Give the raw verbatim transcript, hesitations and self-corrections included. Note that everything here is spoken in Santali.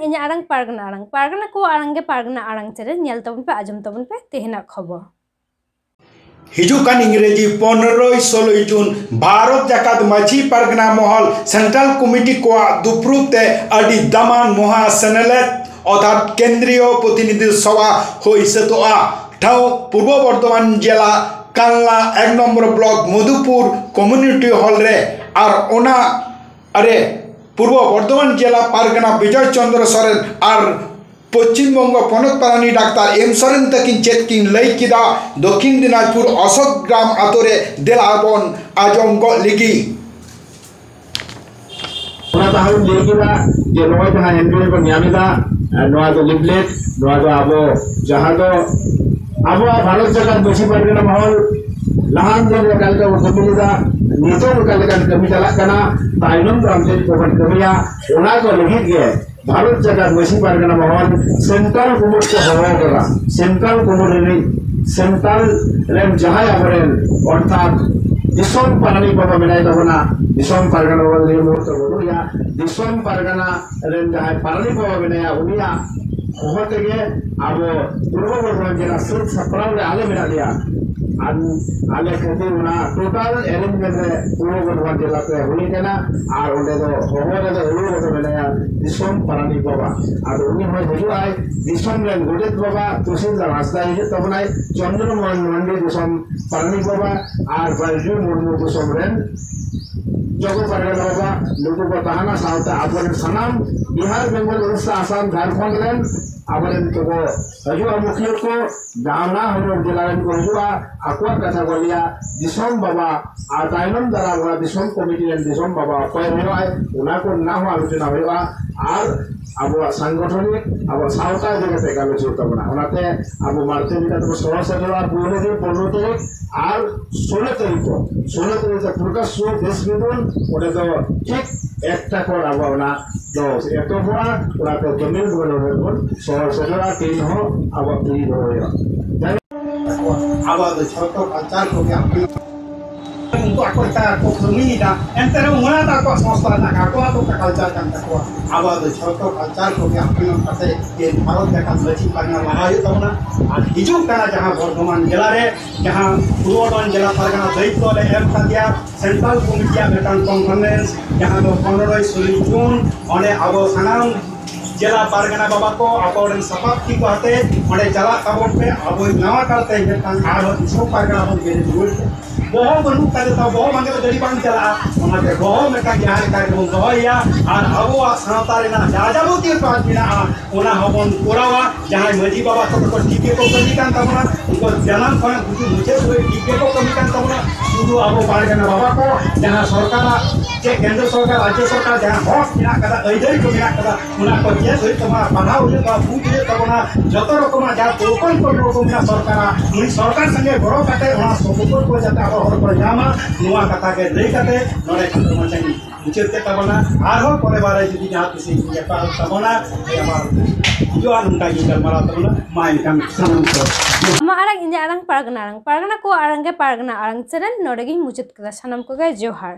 ᱤᱧᱟᱹᱜ ᱟᱲᱟᱝ ᱯᱟᱨᱜᱟᱱᱟ ᱟᱲᱟᱝ, ᱯᱟᱨᱜᱟᱱᱟ ᱠᱚᱣᱟᱜ ᱟᱲᱟᱝ ᱜᱮ ᱯᱟᱨᱜᱟᱱᱟ ᱟᱲᱟᱝ ᱪᱮᱱᱮᱞ ᱧᱮᱞ ᱛᱟᱵᱚᱱ ᱯᱮ, ᱟᱸᱡᱚᱢ ᱛᱟᱵᱚᱱ ᱯᱮ ᱛᱮᱦᱮᱧᱟᱜ ᱠᱷᱚᱵᱚᱨ᱾ ᱦᱤᱡᱩᱜ ᱠᱟᱱ ᱤᱝᱨᱮᱡᱤ ᱯᱚᱱᱨᱚᱭ ᱥᱳᱞᱳᱭ ᱡᱩᱱ ᱵᱷᱟᱨᱚᱛ ᱡᱟᱠᱟᱛ ᱢᱟᱹᱡᱷᱤ ᱯᱟᱨᱜᱟᱱᱟ ᱢᱚᱦᱚᱞ ᱥᱮᱱᱴᱨᱟᱞ ᱠᱚᱢᱤᱴᱤ ᱠᱚᱣᱟᱜ ᱫᱩᱯᱲᱩᱵ ᱛᱮ ᱟᱹᱰᱤ ᱫᱟᱢᱟᱱ ᱢᱚᱦᱟ ᱥᱮᱱᱮᱞᱮᱫ ᱚᱨᱛᱷᱟᱛ ᱠᱮᱱᱫᱨᱤᱭᱚ ᱯᱨᱚᱛᱤᱱᱤᱫᱷᱤ ᱥᱚᱵᱷᱟ ᱦᱩᱭ ᱥᱟᱹᱛᱚᱜᱼᱟ᱾ ᱴᱷᱟᱶ ᱯᱩᱨᱵᱚ ᱵᱚᱨᱫᱷᱚᱢᱟᱱ ᱡᱮᱞᱟ ᱠᱟᱞᱱᱟ ᱮᱠ number block Madhupur community hall ᱨᱮ᱾ ᱟᱨ ᱚᱱᱟ ᱨᱮ ᱯᱩᱨᱵᱚ ᱵᱚᱨᱫᱷᱚᱢᱟᱱ ᱡᱮᱞᱟ ᱯᱟᱨᱜᱟᱱᱟ ᱵᱤᱡᱚᱭ ᱪᱚᱱᱫᱨᱚ ᱥᱚᱨᱮᱱ ᱟᱨ ᱯᱚᱪᱷᱤᱢ ᱵᱚᱝᱜᱚ ᱯᱚᱱᱚᱛ ᱯᱟᱨᱟᱱᱤ ᱰᱟᱠᱛᱟᱨ ᱮᱢ ᱥᱚᱨᱮᱱ ᱛᱟᱹᱠᱤᱱ ᱪᱮᱫ ᱠᱤᱱ ᱞᱟᱹᱭ ᱠᱮᱫᱟ, ᱫᱚᱠᱷᱤᱱ ᱫᱤᱱᱟᱡᱽᱯᱩᱨ ᱚᱥᱳᱠ ᱜᱨᱟᱢ ᱟᱛᱳ ᱨᱮ ᱫᱮᱞᱟ ᱵᱚᱱ ᱟᱸᱡᱚᱢ ᱜᱚᱫ ᱞᱮᱜᱮ᱾ ᱚᱱᱟ ᱛᱟᱦᱟᱧ ᱞᱟᱹᱭ ᱠᱮᱫᱟ ᱡᱮ ᱱᱚᱜᱼᱚᱭ ᱡᱟᱦᱟᱸ ᱮᱱ ᱵᱤ ᱮᱞ ᱵᱚᱱ ᱧᱟᱢ ᱮᱫᱟ, ᱱᱚᱣᱟ ᱫᱚ ᱞᱤᱯᱷᱞᱮᱴ, ᱱᱚᱣᱟ ᱫᱚ ᱟᱵᱚ ᱡᱟᱦᱟᱸ ᱫᱚ ᱟᱵᱚᱣᱟᱜ ᱵᱷᱟᱨᱚᱛ ᱡᱟᱠᱟᱛ ᱢᱟᱹᱡᱷᱤ ᱯᱟᱨᱜᱟᱱᱟ ᱢᱚᱦᱚᱞ ᱞᱟᱦᱟᱱ ᱫᱤᱱ ᱨᱮ ᱚᱠᱟ ᱞᱮᱠᱟ ᱵᱚᱱ ᱠᱟᱹᱢᱤ ᱞᱮᱫᱟ, ᱱᱤᱛᱚᱜ ᱚᱠᱟ ᱞᱮᱠᱟᱱ ᱠᱟᱹᱢᱤ ᱪᱟᱞᱟᱜ ᱠᱟᱱᱟ, ᱛᱟᱭᱱᱚᱢ ᱫᱟᱨᱟᱢ ᱪᱮᱫ ᱠᱚᱵᱚᱱ ᱠᱟᱹᱢᱤᱭᱟ, ᱚᱱᱟ ᱠᱚ ᱞᱟᱹᱜᱤᱫ ᱜᱮ ᱵᱷᱟᱨᱚᱛ ᱡᱟᱠᱟᱛ ᱢᱟᱹᱡᱷᱤ ᱯᱟᱨᱜᱟᱱᱟ ᱢᱚᱦᱚᱞ ᱥᱮᱱᱴᱨᱟᱞ ᱠᱩᱢᱩᱴ ᱠᱚ ᱦᱚᱦᱚ ᱟᱠᱟᱫᱟ᱾ ᱥᱮᱱᱴᱨᱟᱞ ᱠᱩᱢᱩᱴ ᱨᱤᱱᱤᱡ ᱥᱮᱱᱴᱨᱟᱞ ᱨᱮᱱ ᱡᱟᱦᱟᱸᱭ ᱟᱵᱚᱨᱮᱱ ᱚᱨᱛᱷᱟᱛ ᱫᱤᱥᱚᱢ ᱯᱟᱨᱟᱱᱤᱠ ᱵᱟᱵᱟ ᱢᱮᱱᱟᱭ ᱛᱟᱵᱚᱱᱟ, ᱫᱤᱥᱚᱢ ᱯᱟᱨᱜᱟᱱᱟ ᱵᱟᱵᱟ ᱱᱤᱭᱟᱹ ᱢᱩᱦᱩᱨᱛᱚ ᱵᱟᱹᱱᱩᱜ ᱮᱭᱟ, ᱫᱤᱥᱚᱢ ᱯᱟᱨᱜᱟᱱᱟ ᱨᱮᱱ ᱡᱟᱦᱟᱸᱭ ᱯᱟᱨᱟᱱᱤᱠ ᱵᱟᱵᱟ ᱢᱮᱱᱟᱭᱟ, ᱩᱱᱤᱭᱟᱜ ᱦᱚᱦᱚ ᱛᱮᱜᱮ ᱟᱵᱚ ᱯᱩᱨᱵᱚ ᱵᱚᱨᱫᱷᱚᱢᱟᱱ ᱡᱮᱞᱟ ᱥᱟᱹᱛ ᱥᱟᱯᱲᱟᱣ ᱨᱮ ᱟᱞᱮ ᱢᱮᱱᱟᱜ ᱞᱮᱭᱟ᱾ ᱟᱨ ᱟᱞᱮ ᱠᱷᱟᱹᱛᱤᱨ ᱚᱱᱟ ᱴᱳᱴᱟᱞ ᱮᱨᱮᱧᱡᱽᱢᱮᱱᱴ ᱨᱮ ᱯᱩᱨᱵᱚ ᱵᱚᱨᱫᱷᱚᱢᱟᱱ ᱡᱮᱞᱟ ᱛᱮ ᱦᱩᱭ ᱠᱟᱱᱟ᱾ ᱟᱨ ᱚᱸᱰᱮ ᱫᱚ ᱦᱚᱦᱚ ᱨᱮᱫᱚ ᱟᱹᱭᱩᱨ ᱨᱮᱫᱚ ᱢᱮᱱᱟᱭᱟ ᱫᱤᱥᱚᱢ ᱯᱟᱨᱟᱱᱤᱠ ᱵᱟᱵᱟ᱾ ᱟᱫᱚ ᱩᱱᱤ ᱦᱚᱸᱭ ᱦᱤᱡᱩᱜ ᱟᱭ ᱫᱤᱥᱚᱢ ᱨᱮᱱ ᱜᱚᱰᱮᱛ ᱵᱟᱵᱟ ᱛᱩᱥᱤᱞᱫᱟᱨ ᱦᱟᱸᱥᱫᱟ ᱦᱤᱡᱩᱜ ᱛᱟᱵᱚᱱᱟᱭ, ᱪᱚᱱᱫᱨᱚ ᱢᱳᱦᱚᱱ ᱢᱟᱱᱰᱤ ᱫᱤᱥᱚᱢ ᱯᱟᱨᱟᱱᱤᱠ ᱵᱟᱵᱟ, ᱟᱨ ᱵᱟᱭᱡᱩ ᱢᱩᱨᱢᱩ ᱫᱤᱥᱚᱢ ᱨᱮᱱ ᱡᱚᱜᱚ ᱯᱟᱨᱜᱟᱱᱟ ᱵᱟᱵᱟ, ᱱᱩᱠᱩ ᱠᱚ ᱛᱟᱦᱮᱱᱟ᱾ ᱥᱟᱶᱛᱮ ᱟᱵᱚᱨᱮᱱ ᱥᱟᱱᱟᱢ ᱵᱤᱦᱟᱨ, ᱵᱮᱝᱜᱚᱞ, ᱩᱲᱤᱥᱥᱟ, ᱟᱥᱟᱢ, ᱡᱷᱟᱲᱠᱷᱚᱸᱰ ᱨᱮᱱ ᱟᱵᱚᱨᱮᱱ ᱠᱚᱠᱚ ᱦᱤᱡᱩᱜᱼᱟ, ᱢᱩᱠᱷᱤᱭᱟᱹ ᱠᱚ, ᱱᱟᱱᱟ ᱦᱩᱱᱟᱹᱨ ᱡᱮᱞᱟ ᱨᱮᱱ ᱠᱚ ᱦᱤᱡᱩᱜᱼᱟ, ᱟᱠᱚᱣᱟᱜ ᱠᱟᱛᱷᱟ ᱠᱚ ᱞᱟᱹᱭᱟ᱾ ᱫᱤᱥᱚᱢ ᱵᱟᱵᱟ ᱟᱨ ᱛᱟᱭᱱᱚᱢ ᱫᱟᱨᱟᱢ ᱚᱱᱟ ᱫᱤᱥᱚᱢ ᱠᱚᱢᱤᱴᱤ ᱨᱮᱱ ᱫᱤᱥᱚᱢ ᱵᱟᱵᱟ ᱚᱠᱚᱭ ᱦᱩᱭᱩᱜᱼᱟᱭ, ᱚᱱᱟ ᱠᱚ ᱨᱮᱱᱟᱜ ᱦᱚᱸ ᱟᱞᱳᱪᱚᱱᱟ ᱦᱩᱭᱩᱜᱼᱟ᱾ ᱟᱨ ᱟᱵᱚᱣᱟᱜ ᱥᱟᱝᱜᱚᱴᱷᱚᱱᱤᱠ, ᱟᱵᱚᱣᱟᱜ ᱥᱟᱶᱛᱟ ᱤᱫᱤ ᱠᱟᱛᱮ ᱜᱟᱞᱚᱪ ᱦᱩᱭᱩᱜ ᱛᱟᱵᱚᱱᱟ᱾ ᱚᱱᱟᱛᱮ ᱟᱵᱚ ᱢᱟᱲᱛᱮ ᱞᱮᱠᱟ ᱛᱮᱵᱚ ᱥᱚᱦᱚᱨ ᱥᱮᱴᱮᱨᱚᱜᱼᱟ ᱯᱩᱭᱞᱩ ᱫᱤᱱ ᱯᱚᱱᱨᱚ ᱛᱟᱹᱨᱤᱠᱷ ᱟᱨ ᱥᱳᱞᱳ ᱛᱟᱹᱨᱤᱠᱷ ᱠᱚ, ᱥᱳᱞᱳ ᱛᱟᱹᱨᱤᱠᱷ ᱫᱚ ᱯᱨᱚᱠᱟᱥ ᱥᱩ ᱫᱮᱥ ᱵᱤᱫᱩᱱ, ᱚᱸᱰᱮ ᱫᱚ ᱴᱷᱤᱠ ᱮᱠᱴᱟ ᱠᱷᱚᱱ ᱟᱵᱚ ᱚᱱᱟ ᱫᱚ ᱮᱛᱚᱦᱚᱵᱚᱜᱼᱟ᱾ ᱚᱱᱟᱛᱮ ᱫᱚᱢᱮᱞ ᱫᱚᱢᱮᱞ ᱦᱚᱲ ᱵᱚᱱ ᱥᱚᱦᱚᱨ ᱥᱮᱴᱮᱨᱚᱜᱼᱟ, ᱴᱤᱢ ᱦᱚᱸ ᱟᱵᱚ ᱯᱷᱨᱤ ᱫᱚᱦᱚ ᱦᱩᱭᱩᱜᱼᱟ᱾ ᱟᱵᱚᱣᱟᱜ ᱫᱚ ᱡᱷᱚᱛᱚ ᱠᱟᱞᱪᱟᱨ ᱠᱚᱜᱮ ᱟᱯᱱᱟᱨ ᱩᱱᱠᱩ ᱟᱠᱚ ᱞᱮᱠᱟ ᱠᱚ ᱠᱟᱹᱢᱤᱭᱮᱫᱟ, ᱮᱱᱛᱮ ᱨᱮᱦᱚᱸ ᱚᱱᱟ ᱫᱚ ᱟᱠᱚᱣᱟᱜ ᱥᱚᱝᱥᱛᱷᱟ ᱨᱮᱱᱟᱜ ᱟᱠᱚᱣᱟᱜ ᱫᱚ ᱠᱟᱞᱪᱟᱨ ᱠᱟᱱ ᱛᱟᱠᱚᱣᱟ᱾ ᱟᱵᱚᱣᱟᱜ ᱫᱚ ᱡᱷᱚᱛᱚ ᱠᱟᱞᱪᱟᱨ ᱠᱚᱜᱮ ᱟᱯᱱᱟᱨ ᱠᱟᱛᱮ ᱜᱮ ᱵᱷᱟᱨᱚᱛ ᱞᱮᱠᱟᱱ ᱢᱟᱹᱡᱷᱤ ᱯᱟᱨᱜᱟᱱᱟ ᱞᱟᱦᱟ ᱦᱩᱭᱩᱜ ᱛᱟᱵᱚᱱᱟ᱾ ᱟᱨ ᱦᱤᱡᱩᱜ ᱠᱟᱱᱟ ᱡᱟᱦᱟᱸ ᱵᱚᱨᱫᱷᱚᱢᱟᱱ ᱡᱮᱞᱟ ᱨᱮ ᱡᱟᱦᱟᱸ ᱯᱩᱨᱩᱵᱚ ᱵᱚᱨᱫᱷᱚᱢᱟᱱ ᱡᱮᱞᱟ ᱯᱟᱨᱜᱟᱱᱟ ᱫᱟᱭᱤᱛᱛᱚ ᱞᱮ ᱮᱢ ᱠᱟᱫᱮᱭᱟ, ᱥᱮᱱᱴᱨᱟᱞ ᱠᱚᱢᱤᱴᱤᱭᱟᱜ ᱢᱤᱫᱴᱟᱝ ᱠᱚᱱᱯᱷᱟᱨᱮᱱᱥ, ᱡᱟᱦᱟᱸ ᱫᱚ ᱯᱚᱱᱨᱚᱭ ᱥᱳᱞᱳᱭ ᱡᱩᱱ ᱚᱸᱰᱮ ᱟᱵᱚ ᱥᱟᱱᱟᱢ ᱡᱮᱞᱟ ᱯᱟᱨᱜᱟᱱᱟ ᱵᱟᱵᱟ ᱠᱚ ᱟᱠᱚᱨᱮᱱ ᱥᱟᱯᱟᱵ ᱛᱤ ᱠᱚ ᱟᱛᱮ ᱚᱸᱰᱮ ᱪᱟᱞᱟᱜ ᱛᱟᱵᱚᱱ ᱯᱮ᱾ ᱟᱵᱚ ᱱᱟᱣᱟ ᱠᱟᱨᱛᱮ ᱢᱤᱫᱴᱟᱝ ᱟᱨᱦᱚᱸ ᱫᱤᱥᱚᱢ ᱯᱟᱨᱜᱟᱱᱟ ᱵᱚᱱ ᱵᱮᱨᱮᱫ ᱨᱩᱣᱟᱹᱲ ᱯᱮ᱾ ᱵᱚᱦᱚᱜ ᱵᱟᱹᱱᱩᱜ ᱠᱷᱟᱡ ᱫᱚ ᱵᱚᱦᱚᱜ ᱵᱟᱝ ᱫᱚ ᱜᱟᱹᱰᱤ ᱵᱟᱝ ᱪᱟᱞᱟᱜᱼᱟ᱾ ᱚᱱᱟᱛᱮ ᱵᱚᱦᱚᱜ ᱢᱤᱫᱴᱟᱝ ᱡᱟᱦᱟᱸ ᱞᱮᱠᱟ ᱜᱮᱵᱚᱱ ᱫᱚᱦᱚᱭᱮᱭᱟ ᱟᱨ ᱟᱵᱚᱣᱟᱜ ᱥᱟᱶᱛᱟ ᱨᱮᱱᱟᱜ ᱡᱟ ᱡᱟᱵᱚᱛᱤᱭᱚ ᱠᱟᱡᱽ ᱢᱮᱱᱟᱜᱼᱟ ᱚᱱᱟ ᱦᱚᱸᱵᱚᱱ ᱠᱚᱨᱟᱣᱟ᱾ ᱡᱟᱦᱟᱸᱭ ᱢᱟᱹᱡᱷᱤ ᱵᱟᱵᱟ ᱛᱟᱠᱚ ᱫᱚᱠᱚ ᱴᱷᱤᱠ ᱜᱮᱠᱚ ᱠᱟᱹᱢᱤ ᱠᱟᱱ ᱛᱟᱵᱚᱱᱟ, ᱩᱱᱠᱩ ᱡᱟᱱᱟᱢ ᱠᱷᱚᱱ ᱜᱩᱡᱩᱜ ᱢᱩᱪᱟᱹᱫ ᱫᱷᱟᱹᱵᱤᱡ ᱴᱷᱤᱠ ᱜᱮᱠᱚ ᱠᱟᱹᱢᱤ ᱠᱟᱱ ᱛᱟᱵᱚᱱᱟ᱾ ᱥᱩᱫᱷᱩ ᱟᱵᱚ ᱯᱟᱨᱜᱟᱱᱟ ᱵᱟᱵᱟ ᱠᱚ ᱡᱟᱦᱟᱸ ᱥᱚᱨᱠᱟᱨᱟᱜ ᱪᱮ ᱠᱮᱱᱫᱨᱚ ᱥᱚᱨᱠᱟᱨ, ᱨᱟᱡᱽᱡᱚ ᱥᱚᱨᱠᱟᱨ ᱡᱟᱦᱟᱸ ᱦᱚᱠ ᱢᱮᱱᱟᱜ ᱠᱟᱫᱟ, ᱟᱹᱭᱫᱟᱹᱨᱤ ᱠᱚ ᱢᱮᱱᱟᱜ ᱠᱟᱫᱟ, ᱚᱱᱟ ᱠᱚ ᱪᱮᱫ ᱦᱩᱭᱩᱜ ᱛᱟᱵᱚᱱᱟ, ᱯᱟᱲᱦᱟᱣ ᱦᱩᱭᱩᱜ ᱛᱟᱵᱚᱱᱟ, ᱵᱩᱡᱽ ᱦᱩᱭᱩᱜ ᱛᱟᱵᱚᱱᱟ᱾ ᱡᱚᱛᱚ ᱨᱚᱠᱚᱢᱟᱜ ᱡᱟᱦᱟᱸ ᱯᱨᱚᱠᱚᱞᱯᱚ ᱠᱚ ᱢᱮᱱᱟᱜ ᱥᱚᱨᱠᱟᱨᱟᱜ, ᱩᱱᱤ ᱥᱚᱨᱠᱟᱨ ᱥᱚᱸᱜᱮ ᱜᱚᱲᱚ ᱠᱟᱛᱮ ᱚᱱᱟ ᱥᱚᱯᱚᱦᱚᱫ ᱠᱚ ᱡᱟᱛᱮ ᱟᱵᱚ ᱦᱚᱲ ᱠᱚ ᱧᱟᱢᱟ, ᱱᱚᱣᱟ ᱠᱟᱛᱷᱟ ᱜᱮ ᱞᱟᱹᱭ ᱠᱟᱛᱮ ᱱᱚᱰᱮ ᱠᱷᱟᱴᱚ ᱢᱟᱪᱷᱟᱧ ᱢᱩᱪᱟᱹᱫ ᱠᱮᱫ ᱛᱟᱵᱚᱱᱟ᱾ ᱟᱨᱦᱚᱸ ᱯᱚᱨᱮ ᱵᱟᱨᱮ ᱡᱩᱫᱤ ᱡᱟᱦᱟᱸ ᱛᱤᱥ ᱤᱧ ᱧᱟᱯᱟᱢ ᱛᱟᱵᱚᱱᱟ, ᱟᱵᱟᱨ ᱦᱤᱡᱩᱜᱼᱟ, ᱱᱚᱝᱠᱟ ᱜᱮ ᱜᱟᱞᱢᱟᱨᱟᱣ ᱛᱟᱵᱚᱱᱟ᱾ ᱢᱟ ᱮᱱᱠᱷᱟᱱ ᱥᱟᱱᱟᱢ ᱠᱚ ᱟᱢᱟᱜ ᱟᱲᱟᱝ, ᱤᱧᱟᱹᱜ ᱟᱲᱟᱝ, ᱯᱟᱨᱜᱟᱱᱟ ᱟᱲᱟᱝ, ᱯᱟᱨᱜᱟᱱᱟ ᱠᱚ ᱟᱲᱟᱝ ᱜᱮ ᱯᱟᱨᱜᱟᱱᱟ ᱟᱲᱟᱝ ᱪᱮᱱᱮᱞ ᱱᱚᱰᱮ ᱜᱤᱧ ᱢᱩᱪᱟᱹᱫ ᱠᱮᱫᱟ᱾ ᱥᱟᱱᱟᱢ ᱠᱚᱜᱮ ᱡᱚᱦᱟᱨ᱾